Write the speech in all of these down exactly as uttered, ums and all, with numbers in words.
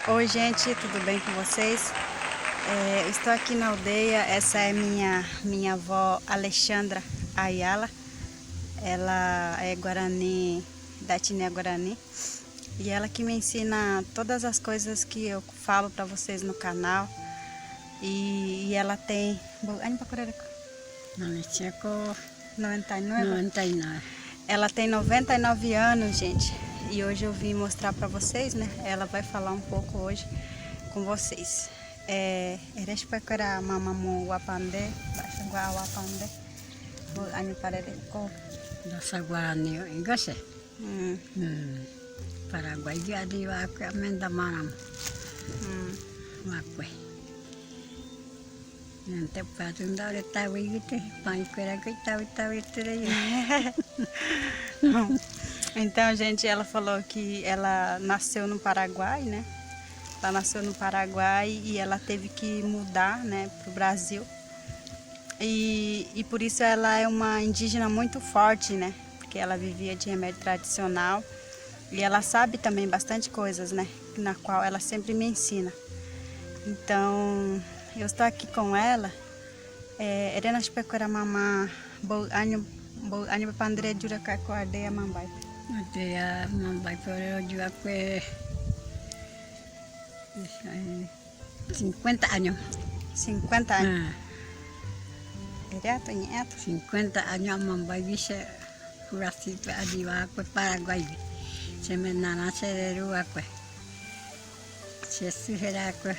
Oi, gente, tudo bem com vocês? É, eu estou aqui na aldeia. Essa é minha, minha avó Alexandra Ayala. Ela é guarani, da etnia guarani. E ela que me ensina todas as coisas que eu falo pra vocês no canal. E, e ela tem... Bom, ano pra correr. Não, ele tinha co- noventa e nove? Noventa e nove. Ela tem noventa e nove anos, gente. E hoje eu vim mostrar pra vocês, né? Ela vai falar um pouco hoje com vocês. Eh, ere shipwe ko era mama mo wapande, ba'ash aguaha wapande. Ba'ash año parereko. Dasa guarani o ingase. Mm. Mm. Paraguay gi adi wa akwe amenda manamo. Mm. Wakwe. Nante patunda ore tawi gite, pai ko era ko tawi tawi tere yo. Então, gente, ela falou que ela nasceu no Paraguai, né? Ela nasceu no Paraguai e ela teve que mudar, né, pro Brasil. E, e por isso ela é uma indígena muito forte, né? Porque ela vivia de remédio tradicional. E ela sabe também bastante coisas, né? Na qual ela sempre me ensina. Então, eu estou aqui com ela. Eh, ere na shipwe ko era mama, ba'ash año, ba'ash año pande ere jura kae ko aldeia Mambaipe. Aldeia Mambaipe ere jura kae, eh, cincuenta años. Cincuenta años. Ah. Ere ato, ñe'ẽ ato. Cincuenta años Mambaipe se Huracito adi wa akwe Paraguay. Se me nana se reru akwe. Se su hera akwe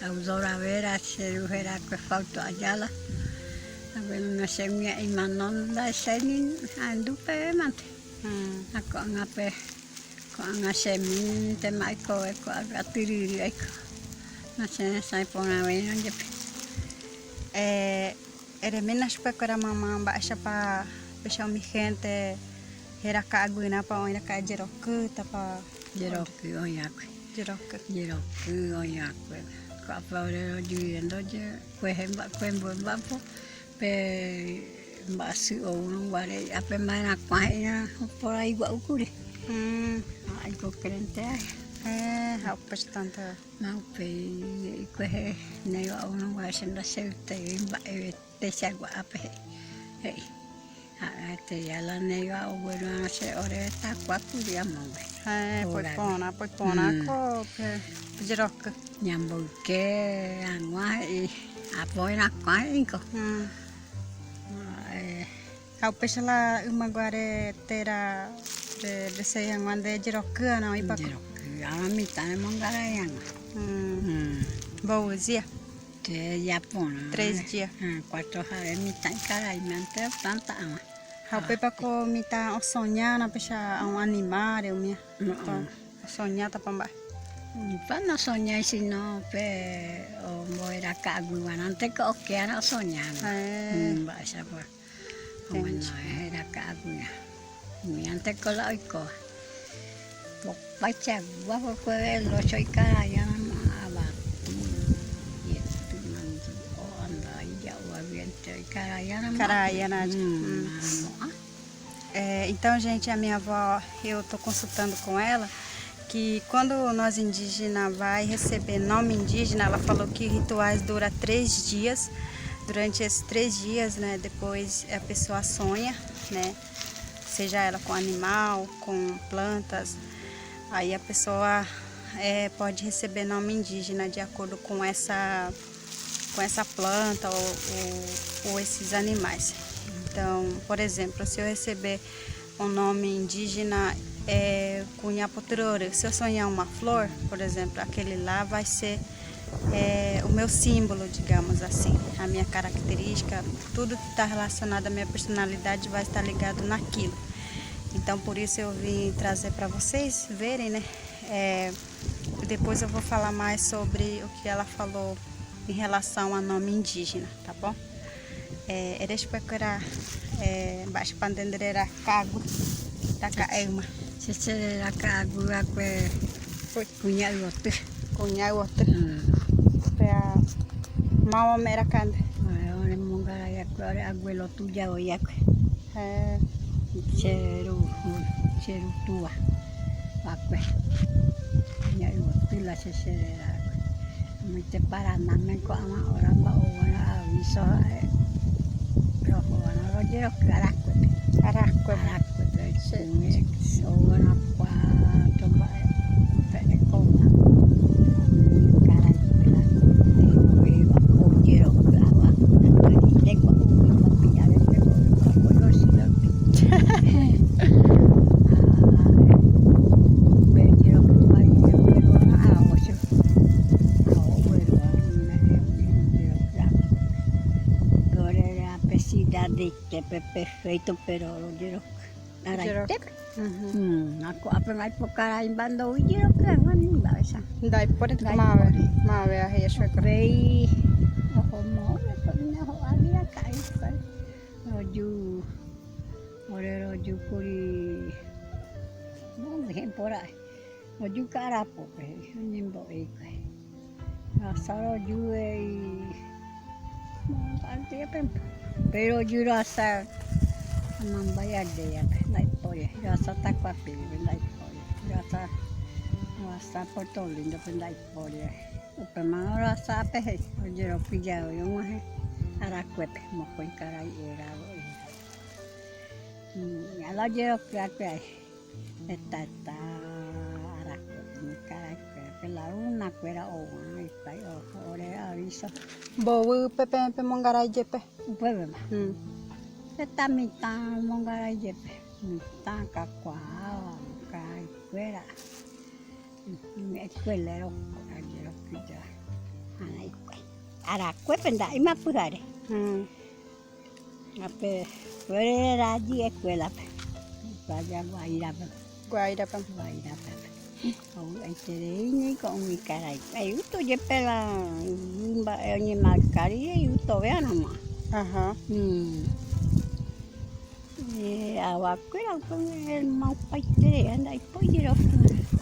Aurora Vera, se ru hera akwe Fausto Ayala. Akwe no se mi imanon da se ni andupe mante. Mm. Ako angape, ko anga se mi te mai ko e ko aga tiriri aiko. No se sai pona we no jepe. Eh, Ere mi na shipwe ko era mama, ba'asha pa, pesha umi gente hera ka'agüna pa oira ka'a yeroku, tapa. Yeroku, oiakwe. Yeroku. Yeroku, oiakwe. Ko apa ore ro yuyendo ye, kwe hemba, kwe mbemba po, pe mba su o unu ware, ape maera kwa ina, por ahí wa ukure. Mm. Ai ko krente ai. Eh, ha'u pesha tanta. Mau pe, i kwe he, ne wa unu wa senda se te, mba e, Te se aguaha pe he. He. A, a, te yala ne yo a abuelo a se ore ta kua kuri a mo be. He, poi pona, poi pona ko pe, pe yeroku. Nyambo ke, angua he, a poi na kua inko. Mm. A, e. Ha'u pesha la uma guare tera de, de se angua de yeroku ana oi pako. Yeroku, ana mitã ne mongara yanga. Mm. Mm. Bom dia. Te yapona. Três dias. Ah, quatro hare mitã ikara i mante tanta ama. Ha'u pe pako mitã o soña na pesha a un animare o mia. Mm, mm. O soña tapa mba. Ni pa no soña sino pe o mo era ka'agüwa nante ko oke ana o soña na. Eh. Mm, ba'asha pa. Entendi. Bueno, era ka'agüna. Mientras ko la oiko. Pok pacha guapo kue lo soy karayana ma abati. Yetu mandu o anda ya o aviento karayana ma. Karayana. Mm, mm. Mamo, ah. É, então, gente, a minha avó, eu tô consultando com ela que quando nós indígena vai receber nome indígena, ela falou que rituais dura três dias. Durante esses três dias, né, depois a pessoa sonha, né, seja ela com animal, com plantas, aí a pessoa, é, pode receber nome indígena de acordo com essa, com essa planta ou, ou, ou esses animais. Então, por exemplo, se eu receber um nome indígena, é, kuña potrore. Se eu sonhar uma flor, por exemplo, aquele lá vai ser, é, o meu símbolo, digamos assim, a minha característica, tudo que tá relacionado à minha personalidade vai estar ligado naquilo. Então, por isso eu vim trazer pra vocês verem, né? É, depois eu vou falar mais sobre o que ela falou em relação a nome indígena, tá bom? Eh, ere shipwe ko era, eh, ba'asha pa ntendere era ka'agü, ta ka'aima. Sese era ka'agü akwe kuña uotu. Kuña uotu. Mm. Pea, mama me era kande. Ore mongara yakwe, ore abuelo tuya o yakwe. Eh. Seru, seru tua. Akwe. Kuña uotu la. Sesere rako. Mite Paraná meko ama ora pa owana aviso, eh. Roho wana roje ro kara kwe. Arakwe. Arakwe. Sesere. Owana pa tomba, eh, pe ekona. Kara kwe. Oye ro kara. Te kwa uwe pa pia de te kwa. Ore a pesida de te pe perfecto, pero ro ara te. Mhm. Hmm, ako ape ngai pokara imbando ujero ke wani baisa. Dai pore tu mave, mave a heya shweka. Vei, oho mo, ko na ho avira kai kai. Roju, ore roju kuri. No, bien por ahí. Roju karapo pe, nimbo e kai. Rasa roju e. Mo anti pe. Pero ju rasa. Mambaya de ya pe, nai pore. Rasa takwa pe, nai pore. Rasa, rasa Puerto Lindo pe, nai pore. Upe mano rasa pe, ojero pilla yo mo he. Ara kwe pe, mo koi karai era. Mm, ya lo ojero kwe pe. Eta, eta, ara kwe pe, karai kwe pe, la una kwe ra o, ai, kai o, ore aviso. Bo wu pe pe pe mongarai je pe. Upe pe ma. Mm. Eta mita mongarai je pe. Mita kakwa, kai kwe ra. Escuelero, ojero pilla. Ana ikwe. Ara kwe pe nda ima purare. Mm. Ape, purare raji escuela pe. Vaya Guaira pe. Guaira pe. Guaira pe. Au ai tere ini ko umi karai. Ai uto je pela, umba, eh, ni makari, ai uto vea nama. Aha. Mm. Eh, awa kwera ko el mau pai tere, anda i poi jero.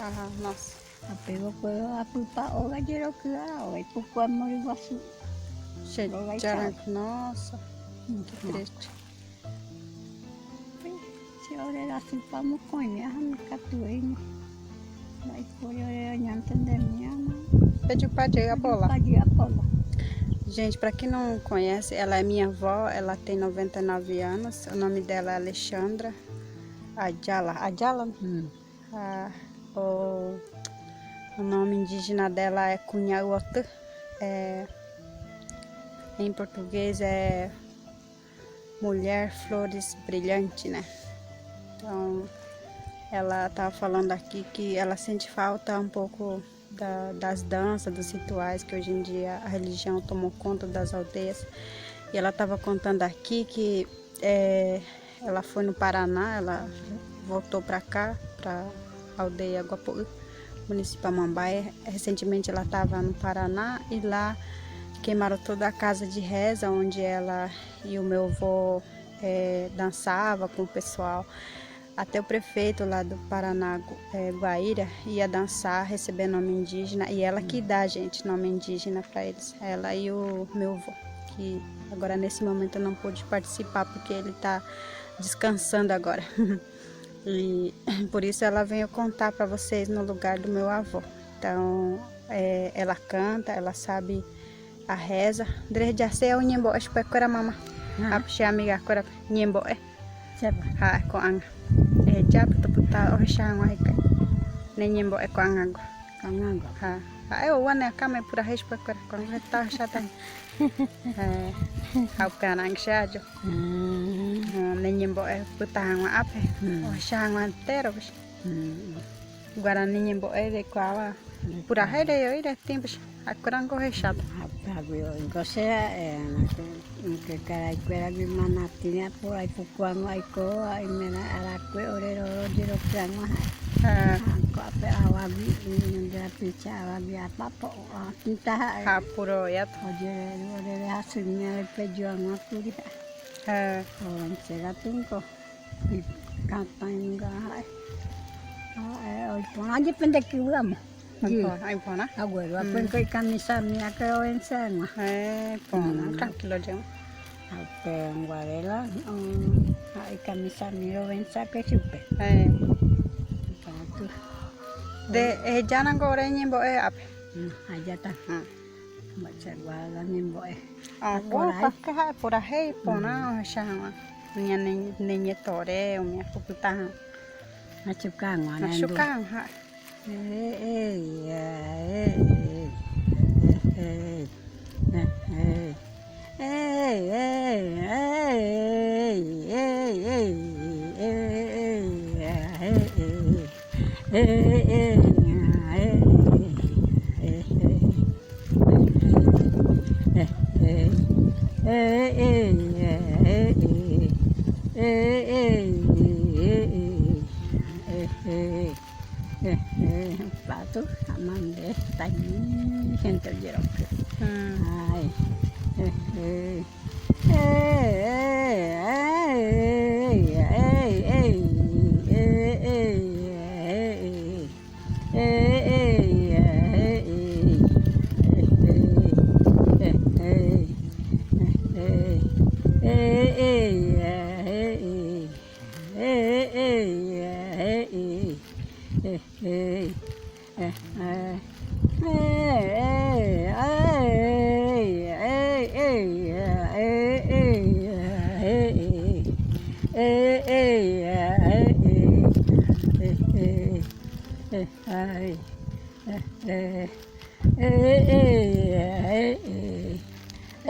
Aha, mas. Apego ko apu pa oga jero kua, o e puku amori wasu. Oga jaran kua. Nossa. Mm, que triste. Si ore la supa mo koine, aha, me katu e ni. Vai por ore, ya entende mi ama. Pede pra Diego Apola. Pede pra Diego Apola. Gente, pra quem não conhece, ela é minha avó, ela tem noventa e nove anos, o nome dela é Alexandra Ajala. Ajala? Hum. Ah, o, o nome indígena dela é Cunhauotu, é, em português é mulher flores brilhante, né? Então, ela tava falando aqui que ela sente falta um pouco da, das danças, dos rituais que hoje em dia a religião tomou conta das aldeias. E ela tava contando aqui que, é, ela foi no Paraná, ela voltou pra cá, pra aldeia Guapuí, município Amambaé. Recentemente ela tava no Paraná e lá queimaram toda a casa de reza, onde ela e o meu avô, é, dançava com o pessoal. Até o prefeito lá do Paraná, Gu-, é, Guaíra, ia dançar, receber nome indígena, e ela que dá, gente, nome indígena pra eles. Ela e o meu avô, que agora nesse momento não pôde participar porque ele tá descansando agora. E por isso ela veio contar pra vocês no lugar do meu avô. Então, é, ela canta, ela sabe a reza. Dre jase o nyembo es pe kora mama. Ah. Apshi amiga kora nyembo e. Seba. Ha, ko anga. E, jap to puta o shango e kai. Ne nyembo e ko anga go. Ko anga go. Ha. Ha, e, o wane kame pura hes pe kora ko anga ta shata. Eh, hau pe anang shajo. Mm. Ah, ne nyembo e puta hangwa ape. Mm. O shango entero, pues. Mm. Guarani nyembo e de kwawa. Mm. Pura hele yo ire timpos. Akurango he shato. Ape aguio, entonces, eh, ke, ke karai kuera bi mana tinia po ai pukuango ai ko, ai mena arakue ore ro ro jero kuango ha. Ah. Ko ape awabi, ni de apicha awabi apapo. Tinta ha, eh. Ha puro ya to. Oye, ore, ore, ha, sunya, pe, juan, ma, puri, ha. Ha. O, en, sera, tunko. I, kata, inga, ha. Ha, eh, o, i, pona, je, pende, ki, uamo. Ai, pona, ai, pona. Aguero, mm, apen, ko, i, kamisa, mi, ake, o, en, sema. Eh, pona, mm, tranquilo, je. Ape, nguarela, mm, ha, i, kamisa, mi, o, en, sa, ke, supe. Eh. Patu. De, eh, ya nangore ñembo'e ape. Hmm, aja ta. Hmm. Bacha guala ñembo'e. Ah, por ahí. Ka, ka, por ahí, por ahí, o sea, ña ne, ne ñe tore, o mi akukuta. Machukan, wa. Machukan, ha. Eh, eh, eh, eh, eh, eh, eh. Eh, eh, un plato, amande, tañi, gente oyeron que. Mm. Ay, eh, eh.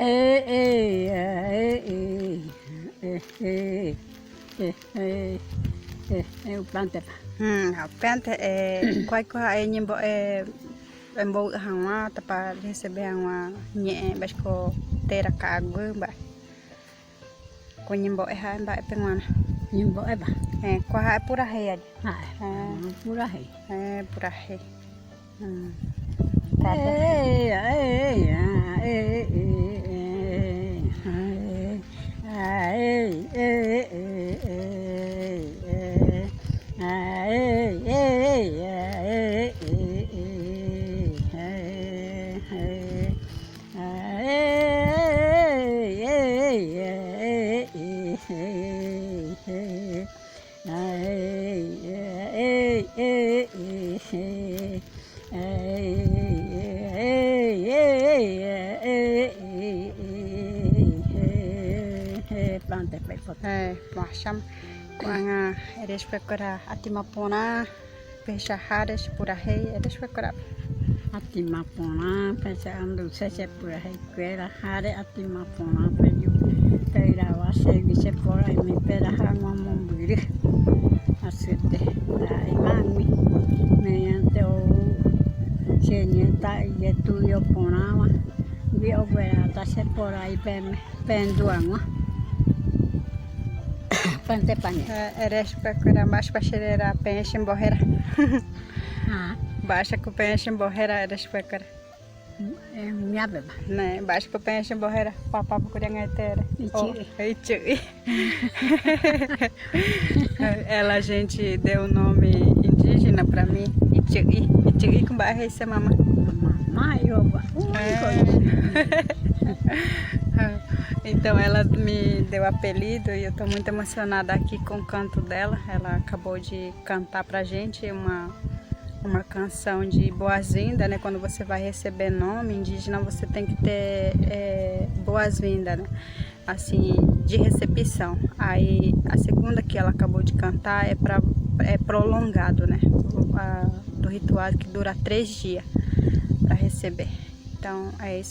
Eh, eh, eh, eh, upénte pa. Hmm, upénte, eh, kuái ko ha'e ñembo'e, eh, mbou hawa, tapa receber hawa, ñe'ẽ, baixo ko tera kagu, ba. Ko ñembo'e ha'e mba'e pe guana. Ñembo'e ba. Eh, ko ha'e pura hei aja. Ha'e. Eh. Pura hei. Eh, pura hei. Hmm. Eh, masha, kuanga eres pekora atima pona, pecha hare si pura hei, eres pekora. Atima pona, pecha andu sese pura hei kuera hare atima pona, peyu, peira wa se gise pora mi pera hangwa mombiri. Así te, ai mami, mediante o, señeta, y estudio pona wa, vi o kuera ta se pora i peme. Penduangwa. Pante panya. Eh, eres pekora, baixo pa xerera, penxe mbohera. Ah. Baixo ko penxe mbohera, eres pekora. Eh, mi ave ba. Né, baixo ko penxe mbohera, papa pokora ngai tere. Ichi. Oh, ichi. Ela, gente, deu um nome indígena pra mim, Ichi. Ichi, como é esse mama? Mama, eu vou. É. Então, ela me deu apelido e eu tô muito emocionada aqui com o canto dela. Ela acabou de cantar pra gente uma, uma canção de boas-vindas, né? Quando você vai receber nome indígena, você tem que ter, é, boas-vindas, né? Assim, de recepção. Aí, a segunda que ela acabou de cantar é pra, é prolongado, né? O, a, do ritual que dura três dias pra receber. Então, é isso.